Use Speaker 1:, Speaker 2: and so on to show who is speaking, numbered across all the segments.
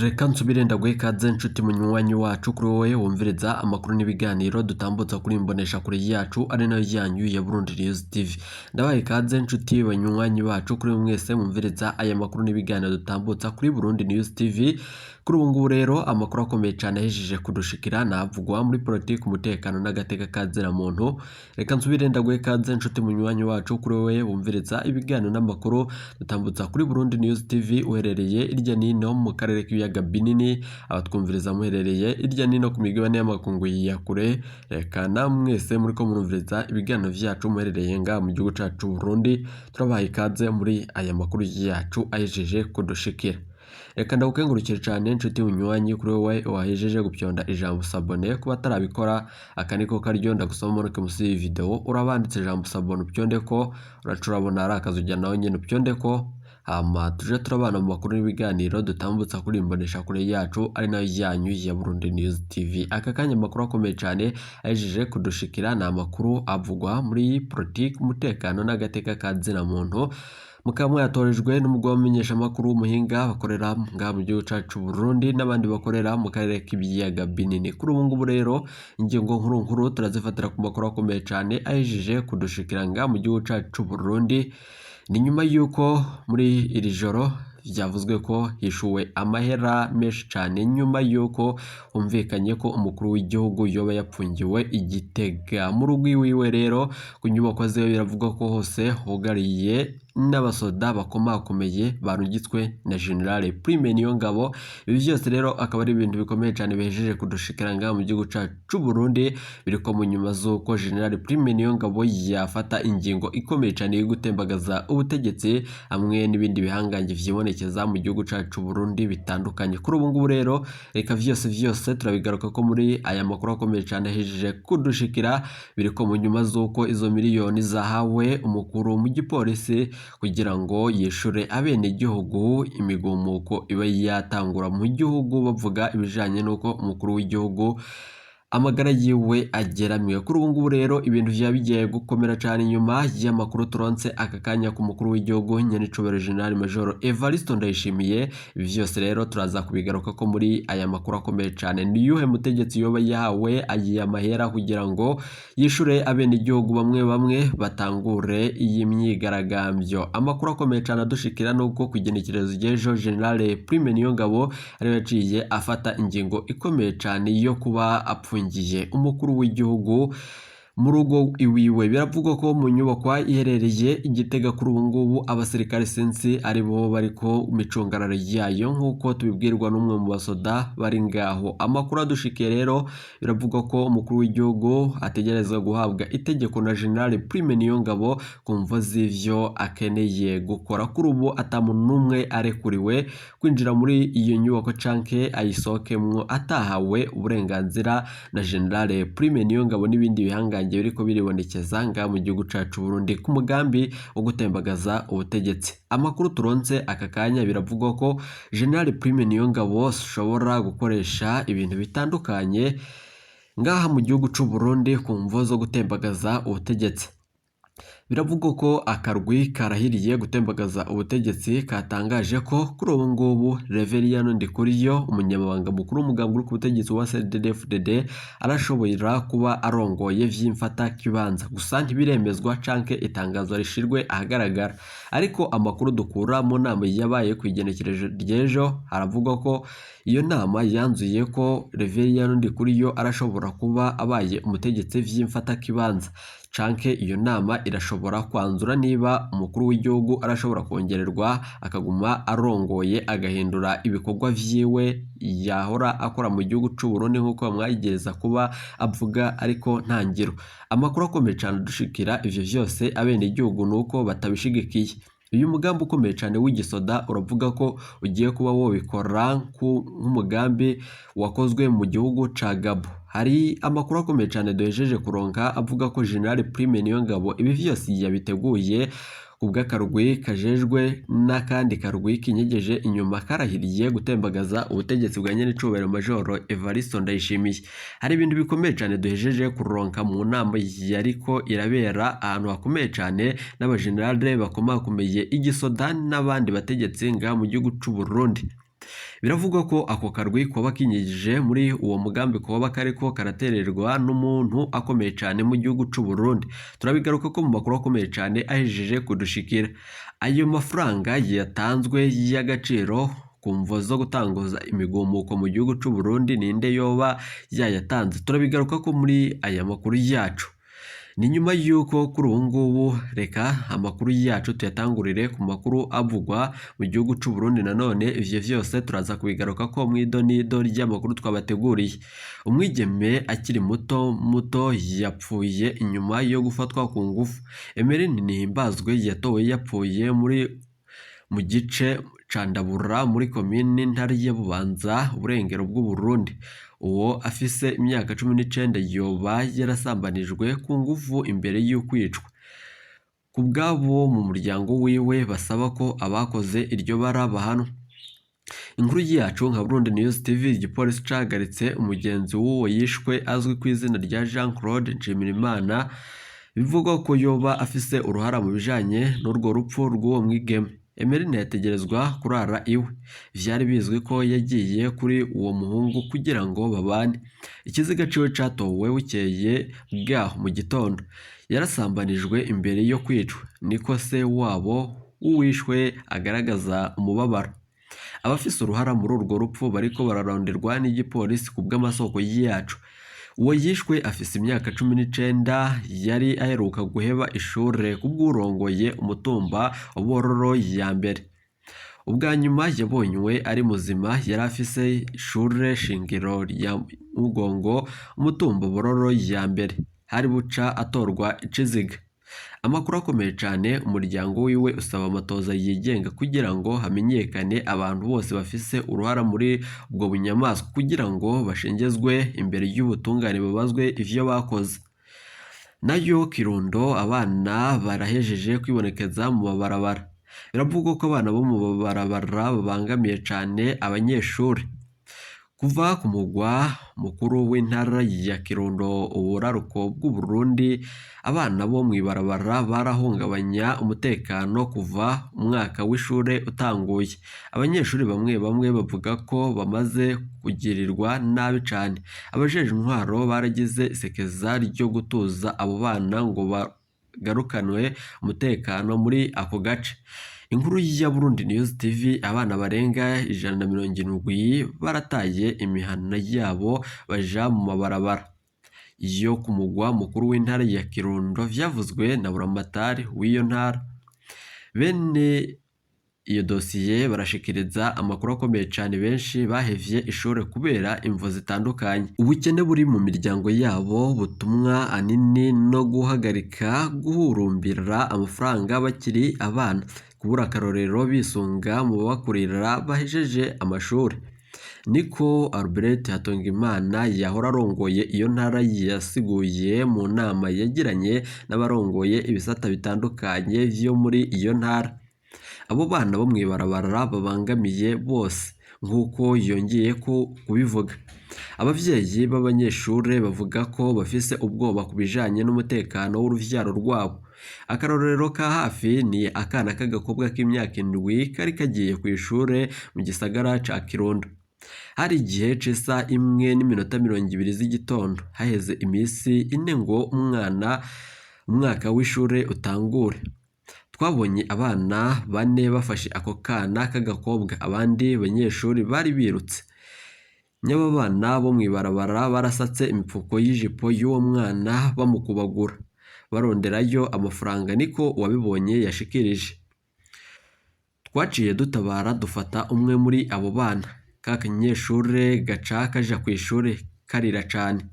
Speaker 1: Reka nsubire ndaguhe ikaze nshuti munywanyi wacu, kuri wowe wumviriza amakuru n'ibiganiro dutambutsa kuri imbonesha kure yacu, ari nayo yanyu ya Burundi News TV. Ndabaha ikaze nshuti banywanyi bacu, kuri mwese mwumviriza aya makuru n'ibiganiro dutambutsa kuri Burundi News TV. Kuri ubu ngubu rero, amakuru akomeye cyane ahejeje kudushikira navugwa muri politiki, umutekano n'agateka kazira muntu. Reka nsubire ndaguhe ikaze nshuti munywanyi wacu, kuri wowe wumviriza ibiganiro n'amakuru dutambutsa kuri Burundi News TV, uherereye irya nino mu karere k'ibiyaga binini, abatwumviriza muherereye irya nino ku migabane y'amakungu ya kure. Reka namwese muriko murumviriza ibiganiro vyacu muherereye ngaha mu gihugu cacu Burundi, turabaha ikaze muri aya makuru yacu ahejeje kudushikira. Reka ndagukengurukire cyane nshuti munywanyi, kuri wowe wahejeje gupyonda ijambo s'abonner. Kuba atarabikora, aka niko karyo ndagusaba umanuke musi y'iyi video, urabanditse ijambo s'abonner, upyonde ko uraca urabona ari akazu ujya nawe nyene upyonde ko, hama tuje turabana mu makuru n'ibiganiro dutambutsa kuri imbonesha kure yacu, ari nayo yanyu ya Burundi News TV. Aka kanya amakuru akomeye cyane ahejeje kudushikira ni amakuru avugwa muri politiki, umutekano n'agateka ka zina muntu, mukaba mwayatorejwe n'umugwi w'abamenyeshamakuru w'umuhinga bakorera ngaha mu gihugu cacu Burundi n'abandi bakorera mu karere k'ibiyaga binini. Kuri ubu ngubu rero, ingingo nkuru nkuru turazifatira ku makuru akomeye cyane ahejeje kudushikira ngaha mu gihugu cacu Burundi. Ni nyuma y'uko muri iri joro vyavuzwe ko hishuwe amahera menshi cane, nyuma y'uko humvikanye ko umukuru w'igihugu yoba yapfungiwe i Gitega mu rugo iwiwe. Rero ku nyubako ziwe biravugwa ko hose hugariye n'abasoda bakomakomeye barungitswe na General Prime Niyongabo. Ibi vyose rero akaba ari ibintu bikomeye cane bihejeje kudushikira ngaha mu gihugu cacu c'u Burundi, biriko mu nyuma z'uko General Prime Niyongabo yafata ingingo ikomeye cane yo gutembagaza ubutegetsi hamwe n'ibindi bihangange vyibonekeza mu gihugu cacu c'u Burundi bitandukanye. Kuri ubu ngubu rero, reka vyose vyose turabigaruka ko muri aya makuru akomeye cane ahejeje kudushikira, biriko mu nyuma z'uko izo miliyoni zahawe umukuru mu gipolisi kugira ngo yishure abenegihugu imigumuko iba yatangura mu gihugu, bavuga ibijanye n'uko umukuru w'igihugu amagara yiwe ageramiwe. Kuri ubu ngubu rero, ibintu vyaba bigiye gukomera cane inyuma y'amakuru turonse aka kanya ku mukuru w'igihugu nyenicubahiro General Major Evariste Ndayishimiye. Ibi vyose rero turaza kubigaruka ko muri aya makuru akomeye cane. Ni yuhe mutegetsi yoba yahawe agiye amahera kugira ngo yishure abenegihugu bamwe bamwe batangure iyi myigaragambyo? Amakuru akomeye cane adushikira nuko ku igenekerezo ry'ejo General Prime Niyongabo ariwe yaciye afata ingingo ikomeye cane yo kuba apfungiye umukuru w'igihugu mu rugo iwiwe. Biravugwa ko mu nyubakwa iherereye i Gitega kuri ubu ngubu abasirikare sinzi ari bo bariko micungararo yayo, nk'uko tubibwirwa n'umwe mu basoda bari ngaho. Amakuru adushikiye rero, biravugwa ko umukuru w'igihugu ategerezwa guhabwa itegeko na General Prime Niyongabo ku mvo z'ivyo akeneye gukora. Kuri ubu ata muntu n'umwe arekuriwe kwinjira muri iyo nyubako canke ayisohokemwo atahawe uburenganzira na General Prime Niyongabo n'ibindi bihangange biriko biribonekeza ngaha mu gihugu cacu Burundi ku mugambi wo gutembagaza ubutegetsi. Amakuru turonse aka kanya, biravugwa ko General Prime Niyongabo ashobora gukoresha ibintu bitandukanye ngaha mu gihugu c'u Burundi ku mvo zo gutembagaza ubutegetsi. Biravugwa ko akarwi karahiriye gutembagaza ubutegetsi katangaje ko kuri ubu ngubu Reveriyano Ndikuriyo, umunyamabanga mukuru w'umugambi uri ku butegetsi wa CNDD-FDD, arashobora kuba arongoye vy'imfata kibanza. Gusa ntibiremezwa canke itangazo rishirwe ahagaragara, ariko amakuru dukura mu nama yabaye ku igenekerezo ry'ejo, haravugwa ko iyo nama yanzuye ko Reveriyano Ndikuriyo arashobora kuba abaye umutegetsi vy'imfata kibanza, canke iyo nama irashobora kwanzura niba umukuru w'igihugu arashobora kongererwa akaguma arongoye, agahindura ibikorwa vyiwe yahora akora mu gihugu c'u Burundi, nk'uko bamwagereza kuba avuga, ariko nta ngiro. Amakuru akomeye cane adushikira, ivyo vyose abenegihugu nuko batabishigikiye. Uyu mugambi ukomeye cane w'igisoda uravuga ko ugiye kuba wobikora nk'umugambi wakozwe mu gihugu ca Gabon. Hari amakuru akomeye cane duhejeje kuronka avuga ko General Prime Niyongabo ibi vyose yabiteguye kubw'akarwi kajejwe n'akandi karwi kinyegeje inyuma karahiriye gutembagaza ubutegetsi bwa nyenicubahiro Majoro Evariste Ndayishimiye. Hari ibintu bikomeye cane duhejeje kuronka mu nama yariko irabera ahantu hakomeye cane n'abajenerale bakomakomeye igisoda n'abandi bategetsi ngaha mu gihugu c'u Burundi. Biravugwa ko ako karwi koba kinyigije muri uwo mugambi koba kariko karatererwa n'umuntu akomeye cane mu gihugu c'u Burundi. Turabigaruka ko mu makuru akomeye cane ahejeje kudushikira. Ayo mafaranga yatanzwe y'agaciro ku mvo zo gutanguza imigumuko mu gihugu c'u Burundi ninde yoba yayatanze? Turabigaruka ko muri aya makuru yacu. Ni nyuma y'uko kuri ubu ngubu reka amakuru yacu tuyatangurire ku makuru avugwa mu gihugu c'u Burundi. Nanone ivyo vyose turaza kubigaruka ko mw'idonido ry'amakuru twabateguriye. Umwigeme akiri muto muto yapfuye inyuma yo gufatwa ku ngufu. Emeline Nihimbazwe yatowe yapfuye muri mu gice ca Ndabura muri komine Ntara ya Bubanza, uburengero bw'Uburundi. Uwo afise imyaka 19 yoba yarasambanijwe ku nguvu imbere y'ukwicwa. Ku bw'abo mu muryango wiwe basaba ko abakoze iryo bara bahanwa. Inkuru yacu nka Burundi News TV, igipolisi cahagaritse umugenzi w'uwo yishwe azwi ku izina rya Jean Claude Nshimirimana, bivugwa ko yoba afise uruhara mu bijanye n'urwo rupfu rw'uwo mwigeme. Emeline yategerezwa kurara iwe. Vyari bizwi ko yagiye kuri uwo muhungu kugira ngo babane. Ikiziga ciwe catowe bukeye bwaho mu gitondo. Yarasambanijwe imbere yo kwicwa, niko se wabo w'uwishwe agaragaza umubabaro. Abafise uruhara muri urwo rupfu bariko bararonderwa n'igipolisi ku bw'amasoko yacu. Uwo yishwe afise imyaka 19, yari aheruka guheba ishure kubw'urongoye umutumba wa Bororo ya mbere. Ubwa nyuma yabonywe ari muzima yari afise ishure shingiro rya Mugongo, umutumba Bororo ya mbere. Hari buca atorwa iciziga. Amakuru akomeye cane, umuryango wiwe usaba amatoza yigenga kugira ngo hamenyekane abantu bose bafise uruhara muri ubwo bunyamaswa kugira ngo bashengezwe imbere y'ubutungane babazwe ivyo bakoze. Nayo Kirundo abana barahejeje kwibonekeza mu mabarabara. Biravugwa ko abana bo mu mabarabara babangamiye cane abanyeshuri. Kuva ku mugwa mukuru w'intara ya Kirundo, uburaruko bw'Uburundi, abana bo mw'ibarabara barahungabanya umutekano kuva umwaka w'ishure utanguye. Abanyeshuri bamwe bamwe bavuga ko bamaze kugirirwa nabi cane. Abajejwe intwaro baragize isekeza ryo gutuza abo bana ngo bagarukanwe umutekano muri ako gace. Inkuru ya Burundi News TV, abana barenga 170 barataye imihana yabo baja mu mabarabara yo ku mugwa mukuru w'intara ya Kirundo, vyavuzwe na buramatari w'iyo ntara. Bene iyo dosiye barashikiriza amakuru akomeye cane, benshi bahevye ishure kubera imvo zitandukanye. Ubukene buri mu miryango yabo butumwa ahanini no guhagarika guhurumbira amafaranga bakiri abana, kubura akarorero bisunga mu babakurira bahejeje amashuri. Niko Albert Hatungimana yahora arongoye iyo ntara yasiguye mu nama yagiranye n'abarongoye ibisata bitandukanye vyo muri iyo ntara. Abo bana bo mw'ibarabara babangamiye bose, nk'uko yongeye ko kubivuga. Abavyeyi b'abanyeshure bavuga ko bafise ubwoba ku bijanye n'umutekano w'uruvyaro rwabo. Akarorero ka hafi ni akana k'agakobwa k'imyaka 7 kari kagiye kw'ishure mu gisagara ca Kirundo. Hari igihe c'isaha 1:20 z'igitondo, haheze imisi ine ngo umwaka w'ishure utangure. Twabonye abana bane bafashe ako kana k'agakobwa, abandi banyeshuri bari birutse. Nyababana bo mw'ibarabara barasatse imipfuko y'ijipo y'uwo mwana bamukubagura, baronderayo amafaranga, niko uwabibonye yashikirije. Twaciye dutabara dufata umwe muri abo bana, ka kanyeshure gaca kaja kw'ishure karira cane.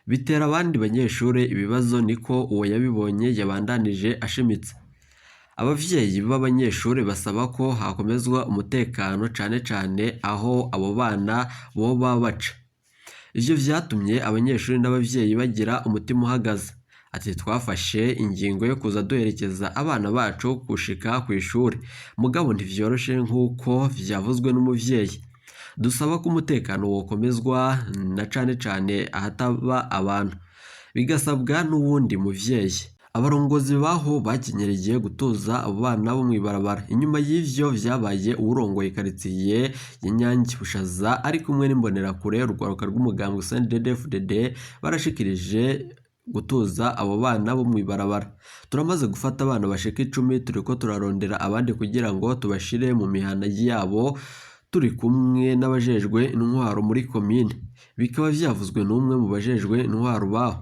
Speaker 1: Bitera abandi banyeshure ibibazo, niko uwo yabibonye yabandanije ashimitse. Abavyeyi b'abanyeshure basaba ko hakomezwa umutekano cane cane aho abo bana boba baca. Ivyo vyatumye abanyeshure n'abavyeyi bagira umutima uhagaze. Ati twafashe ingingo yo kuza duherekeza abana bacu gushika kw'ishure, mugabo ntivyoroshe nk'uko vyavuzwe n'umuvyeyi. Dusaba ko umutekano wokomezwa na cane cane ahataba abantu, bigasabwa n'uwundi muvyeyi. Abarongozi baho bakenyereye gutoza abo bana bo mw'ibarabara. Inyuma y'ivyo vyabaye uwurongoye karitsiye y'Inyange Bushaza ari kumwe n'imbonerakure urwaruka rw'umugambwe CNDD-FDD barashikirije gutoza abo bana bo mw'ibarabara. Turamaze gufata abana bashika 10 turiko turarondera abandi kugira ngo tubashire mu mihana yabo turi kumwe n'abajejwe intwaro muri komine. Bikaba vyavuzwe n'umwe mu bajejwe intwaro baho.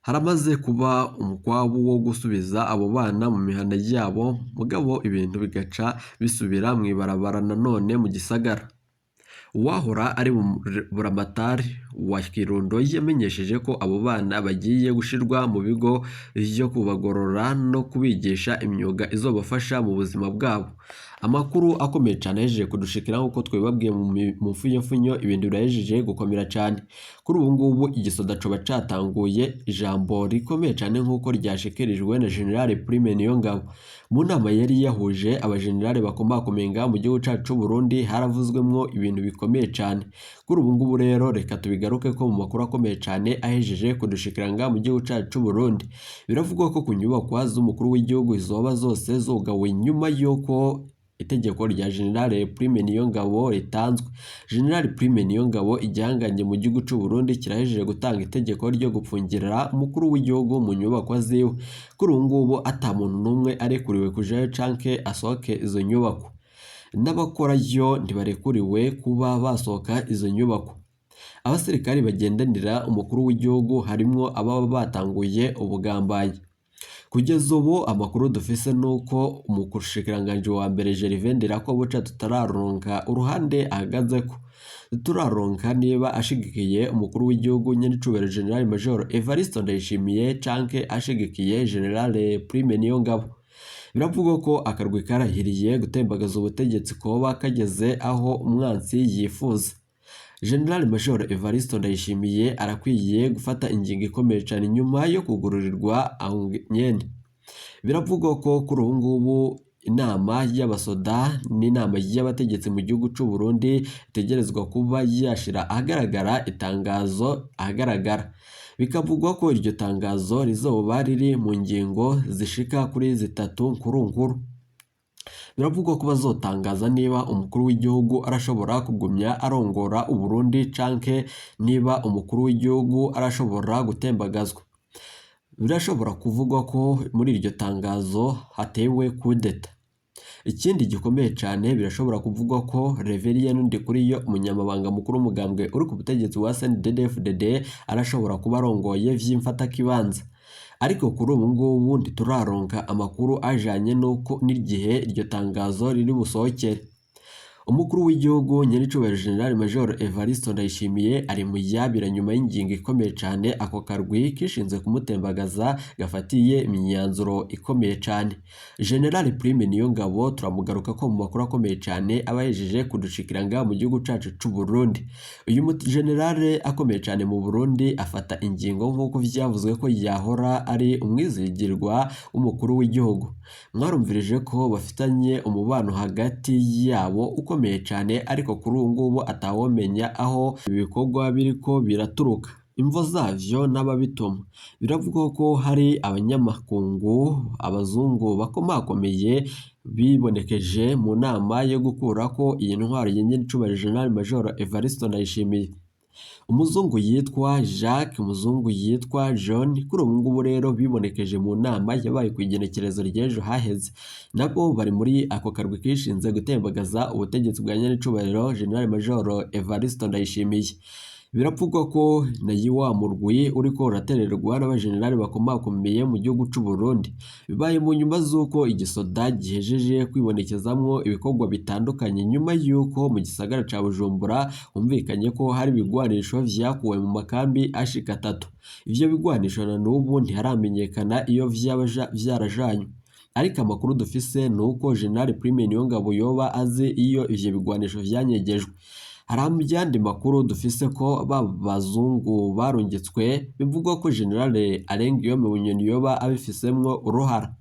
Speaker 1: Haramaze kuba umukwabu wo gusubiza abo bana mu mihana yabo, mugabo ibintu bigaca bisubira mw'ibarabara nanone mu gisagara. Uwahora ari buramatari wa Kirundo yamenyesheje ko abo bana bagiye gushirwa mu bigo vyo kubagorora no kubigisha imyuga izobafasha mu buzima bwabo. Amakuru akomeye cane ahejeje kudushikira nk'uko twabibabwiye mu mfunyofunyo, ibintu birahejeje gukomera cane. Kuri ubu ngubu igisoda coba catanguye ijambo rikomeye cane nk'uko ryashikirijwe na General Prime Niyongabo. Mu nama yari yahuje abajenerali bakomakomeye ngaha mu gihugu cacu c'Uburundi haravuzwemwo ibintu bikomeye cane. Kuri ubu ngubu rero reka tubigarukeko mu makuru akomeye cane ahejeje kudushikira ngaha mu gihugu cacu c'Uburundi. Biravugwa ko ku nyubakwa z'umukuru w'igihugu zoba zose zugawe nyuma y'uko itegeko rya General Prime Niyongabo ritanzwe. General Prime Niyongabo igihangange mu gihugu c'Uburundi kirahejeje gutanga itegeko ryo gupfungira umukuru w'igihugu mu nyubakwa ziwe. Kuri ubu ngubu ata muntu n'umwe arekuriwe kujayo canke asohoke izo nyubakwa. N'abakorayo ntibarekuriwe kuba basohoka izo nyubakwa. Abasirikari bagendanira umukuru w'igihugu harimwo ababa batanguye ubugambanyi. Kugeza ubu amakuru dufise nuko umushikiranganji wa mbere Gervais Ndirakobuca tutararonka uruhande ahagazeko. Tutararonka niba ashigikiye umukuru w'igihugu nyenicubahiro General Major Evariste Ndayishimiye canke ashigikiye General Prime Niyongabo. Biravugwa ko akarwi karahiriye gutembagaza ubutegetsi koba kageze aho umwansi yifuza. General Major Evariste Ndayishimiye arakwiye gufata ingingo ikomeye cane nyuma yo kugururirwa aho nyene. Biravugwa ko kuri ubu ngubu inama y'abasoda n'inama y'abategetsi mu gihugu c'u Burundi itegerezwa kuba yashira ahagaragara itangazo ahagaragara. Bikavugwa ko iryo tangazo rizoba riri mu ngingo zishika kuri zitatu nkurunkuru. Biravugwa ko bazotangaza niba umukuru w'igihugu arashobora kugumya arongora Uburundi canke niba umukuru w'igihugu arashobora gutembagazwa. Birashobora kuvugwa ko muri iryo tangazo hatewe kudeta. Ikindi gikomeye cane birashobora kuvugwa ko Reverien Ndikuriyo umunyamabanga mukuru w'umugambwe uri ku butegetsi wa CNDD-FDD arashobora kuba arongoye vy'imfatakibanza. Ariko kuri ubu ngubu ntituraronka amakuru ajanye n'uko n'igihe iryo tangazo riri busohokere. Umukuru w'igihugu nyenicubahiro General Major Evariste Ndayishimiye ari mu yabira nyuma y'ingingo ikomeye cane ako karwi kishinze kumutembagaza gafatiye imyanzuro ikomeye cane. General Prime Niyongabo turamugaruka ko mu makuru akomeye cane aba yahejeje kudushikira ngaha mu gihugu cacu c'u Burundi. Uyu mu general akomeye cane mu Burundi afata ingingo nk'uko vyavuzwe ko yahora ari umwizigirwa w'umukuru w'igihugu. Mwarumvirije ko bafitanye umubano hagati yabo ukomeye cane, ariko kuri ubu ngubu atawomenya aho ibikorwa biriko biraturuka, imvo zavyo n'ababituma. Biravugwa ko hari abanyamakungu, abazungu bakomakomeye bibonekeje mu nama yo gukurako iyi ntwaro ya nyenicubahiro General Major Evariste Ndayishimiye. Umuzungu yitwa Jacques, umuzungu yitwa John, kuri ubu ngubu rero bibonekeje mu nama yabaye ku igenekerezo ry'ejo haheze. Nabo bari muri ako karwi kishinze gutembagaza ubutegetsi bwa nyenicubahiro General Major Evariste Ndayishimiye. Biravugwa ko nayo wa murwi uriko uratererwa n'abajenerali bakomakomeye mu gihugu c'u Burundi. Bibaye mu nyuma z'uko igisoda gihejeje kwibonekezamwo ibikorwa bitandukanye nyuma y'uko mu gisagara ca Bujumbura humvikanye ko hari ibigwanisho vyakuwe mu makambi ashika atatu. Ivyo bigwanisho na n'ubu ntiharamenyekana iyo vyaba vyarajanywe. Ariko amakuru dufise ni uko General Prime Niyongabo yoba azi iyo ivyo bigwanisho vyanyegejwe. Hari ayandi makuru dufise ko ba bazungu barungitswe bivugwa ko General Alain Guillaume Bunyoni yoba abifisemwo uruhara.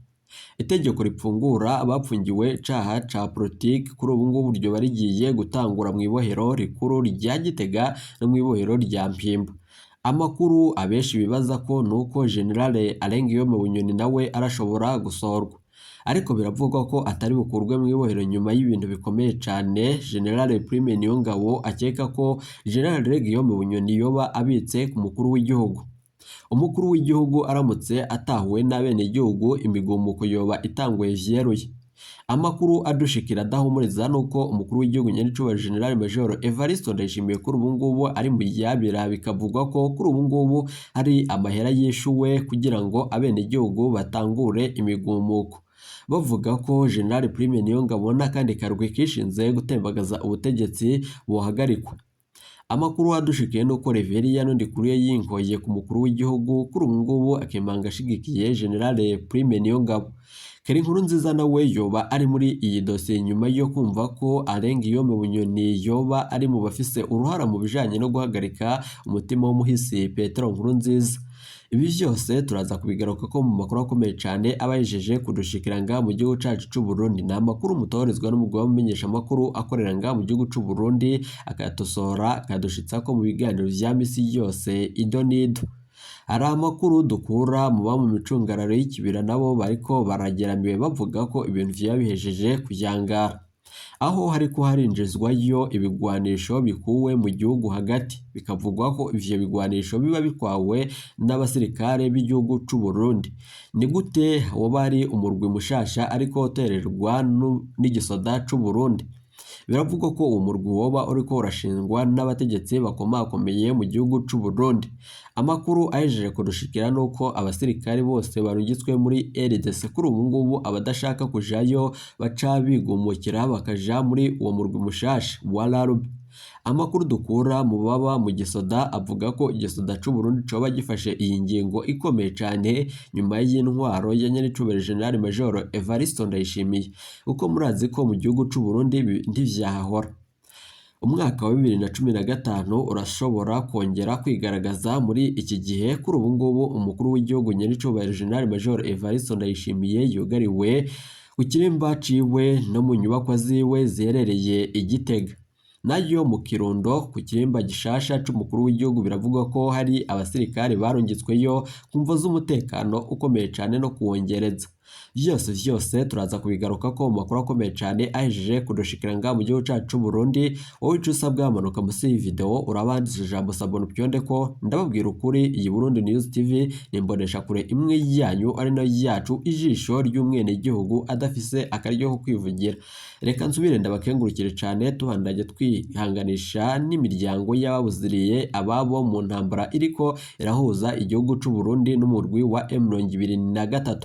Speaker 1: Itegeko ripfungura abapfungiwe icaha ca politike kuri ubu ngubu ryoba rigiye gutangura mw'ibohero rikuru rya Gitega no mw'ibohero rya Mpimba. Amakuru abenshi bibaza ko nuko General Alain Guillaume Bunyoni nawe arashobora gusohorwa, ariko biravugwa ko atari bukurwe mw'ibohero nyuma y'ibintu bikomeye cane General Prime Niyongabo akeka ko General Alain Guillaume Bunyoni yoba abitse ku mukuru w'igihugu. Umukuru w'igihugu aramutse atahuwe n'abenegihugu, imigumuko yoba itanguye vyeruye. Amakuru adushikira adahumuriza nuko umukuru w'igihugu nyenicubahiro General Major Evariste Ndayishimiye kuri ubu ngubu ari mu yabira, bikavugwa ko kuri ubu ngubu hari amahera yishuwe kugira ngo abenegihugu batangure imigumuko. Bavuga ko General Prime Niyongabo n'akandi karwi kishinze gutembagaza ubutegetsi buhagarikwa. Amakuru adushikiye nuko Reveria Ndikuriyo yinkoye ku mukuru w'igihugu kuri ubu ngubu akemanga ashigikiye General Prime Niyongabo. Keri Nkurunziza nawe yoba ari muri iyi dosiye nyuma yo kumva ko Alain Guillaume Bunyoni yoba ari mu bafise uruhara mu bijanye no guhagarika umutima w'umuhisi Petero Nkurunziza. Ibi vyose turaza kubigaruka ko mu makuru akomeye cane aba yejeje kudushikira ngaha mu gihugu cacu c'u Burundi. Ni amakuru mutoherezwa n'umugwi w'abamenyesha amakuru akorera ngaha mu gihugu c'u Burundi, akayatosohora akayadushitsako mu biganiro vya misi yose ido n'ido. Hari amakuru dukura mu ba mu micungararo y'ikibira nabo bariko barageramiwe bavuga ko ibintu vyoba bihejeje kuyangara, aho hariko harinjizwayo ibigwanisho bikuwe mu gihugu hagati, bikavugwa ko ivyo bigwanisho biba bitwawe n'abasirikare b'igihugu c'u Burundi. Ni gute woba ari umurwi mushasha ariko utererwa n'igisoda c'u Burundi? Biravugwa ko uwo murwi woba uriko urashingwa n'abategetsi bakomakomeye mu gihugu c'u Burundi. Amakuru ahejeje kudushikira nuko abasirikare bose barungitswe muri RDC kuri ubu ngubu abadashaka kujayo baca bigumukira bakaja muri uwo murwi mushasha wa RARB. Amakuru dukura mu baba mu gisoda avuga ko igisoda c'u Burundi coba gifashe iyi ngingo ikomeye cane nyuma y'intwaro ya nyenicubahiro General Major Evariste Ndayishimiye, kuko murazi ko mu gihugu c'u Burundi ntivyahahora. Umwaka wa 2015 urashobora kongera kwigaragaza muri iki gihe. Kuri ubu ngubu umukuru w'igihugu nyenicubahiro General Major Evariste Ndayishimiye yugariwe ku kirimba ciwe no mu nyubakwa ziwe ziherereye i Gitega, nayo mu Kirundo ku kirimba gishasha c'umukuru w'igihugu. Biravugwa ko hari abasirikare barungitsweyo ku mvo z'umutekano ukomeye cane no kuwongereza. Vyose vyose turaza kubigaruka ko mu makuru akomeye cane ahejeje kudushikira ngaha mu gihugu cacu c'u Burundi. Wowe ico usabwa, manuka musi y'iyi video urabanditse ijambo s'abonner upyonde ko. Ndababwira ukuri, iyi Burundi News TV ni imboneshakure imwe yanyu ari nayo yacu, ijisho ry'umwenegihugu adafise akaryo ko kwivugira. Reka nsubire ndabakengurukire cane, tubandanye twihanganisha n'imiryango y'ababuziriye ababo mu ntambara iriko irahuza igihugu c'u Burundi n'umurwi wa M23.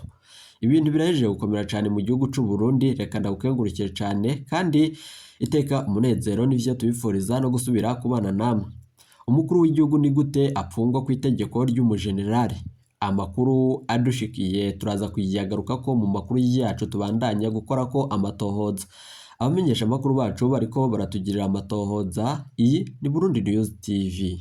Speaker 1: Ibintu birahejeje gukomera cane mu gihugu c'u Burundi. Reka ndagukengurukire cane kandi iteka umunezero n'ivyo tubifuriza no gusubira kubana namwe. Umukuru w'igihugu ni gute apfungwa ku itegeko ry'umujenerali? Amakuru adushikiye turaza kuyagaruka ko mu makuru yacu tubandanya gukora ko amatohoza. Abamenyesha amakuru bacu bariko baratugirira amatohoza. Iyi ni Burundi News TV.